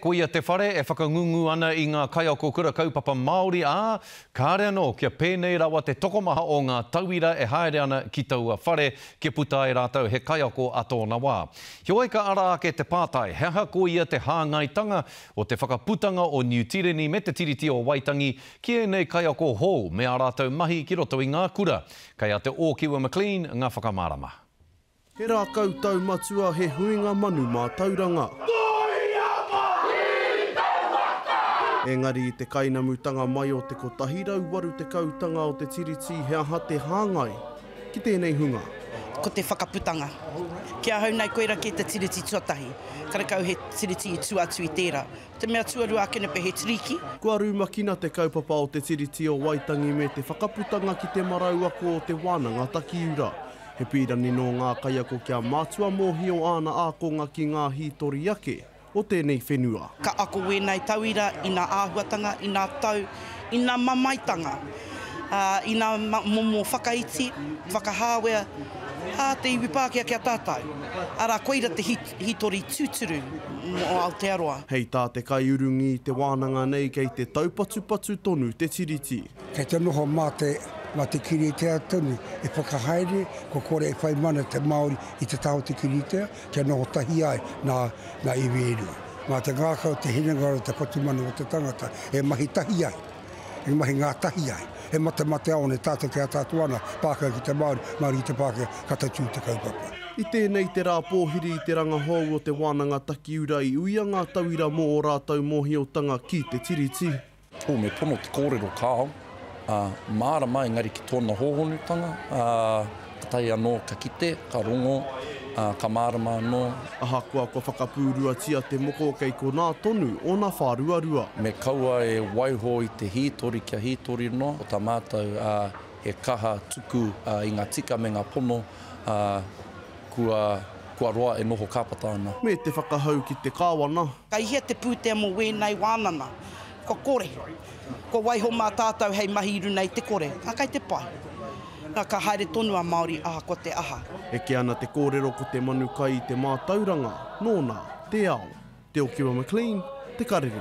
Koia te whare e whakangungu ana i ngā kaiako kura kaupapa Māori, ā, kāre anō kia pēnei rawa te tokomaha o ngā tauira e haere ana ki taua whare kia puta ai rātou he kaiako a tōna wā. Heoi ka ara ake te pātai, he aha koia te hāngaitanga o te whakaputanga o Niu Tireni me te Tiriti o Waitangi ki ēnei kaiako hou me ā rātou mahi ki roto i ngā kura? Kei a Te Ōkiwa McLean ngā whakamārama. He rākau taumatua, he huinga manu mātauranga. Engari i te kainamutanga mai o te 180 tanga o te Tiriti he aha te hāngai ki tēnei hunga? Ko te whakaputanga. Ki ahau nei koira kē te Tiriti tuatahi. Karekau he Tiriti i tua atu i tērā. Te mea tuarua ake nei pea he tiriki. Kua rumakina te kaupapa o te Tiriti o Waitangi me te whakaputanga ki te marau ako o te wānanga takiura. He pīrangi nō ngā kaiako kia mātua mōhio āna ākonga ki ngā hītori ake o tēnei whenua. Ka ako wēnei tauira i nā āhuatanga, i nā tau, i nā mamaetanga, ā, i nā momo whakaiti, whakahāwea a te iwi Pākehā ki a tātou. Arā, koira te hītori tūturu mō Aotearoa. Hei tā te kaiurungi i te wānanga nei kei te taupatupatu tonu te Tiriti. Kei te noho mā te, mā te kiritea tonu e whakahaere, kua kore e whai mana te Māori i te taha o te kiritea, kia noho tahi ai nā, nā iwi e rua. Mā te ngākau, te hinengaro, te whatumanawa o te tangata e mahi tahi ai, e mahi ngātahi ai, e matemateaone tātou ki a tātou ana, Pākehā ki te Māori, Māori ki te Pākehā, ka tatū te kaupapa. I tēnei te rā pōhiri i te rangahou o te wānanga takiura i uia ngā tauira mō ō rātou mōhiotanga ki te Tiriti. Oh, me pono te kōrero kāo, ā, mārama engari ki tōna hōhonutanga, ā, ka tae anō, ka kite, ka rongo, ā, ka mārama anō. Ahakoa kua whakapūruatia te moko kei konā tonu ōna whāruarua. Me kaua e waiho i te hītori kia hītori noa, ko tā mātou, ā, he kaha tuku i ngā tika me ngā pono, ā, kua, kua roa e noho kāpata ana. Me te whakahau ki te Kāwana. Kei hea te pūtea mō wēnei wānana? Kua kore. Kua waiho mā tātou hei mahi i runa i te kore. Ā, kei te pai. Nā, ka haere tonu a Māori ahakoa te aha. Eke ana te kōrero ko te manu kai i te mātauranga, nōna te ao. Te Okiwa McLean, Te Karere.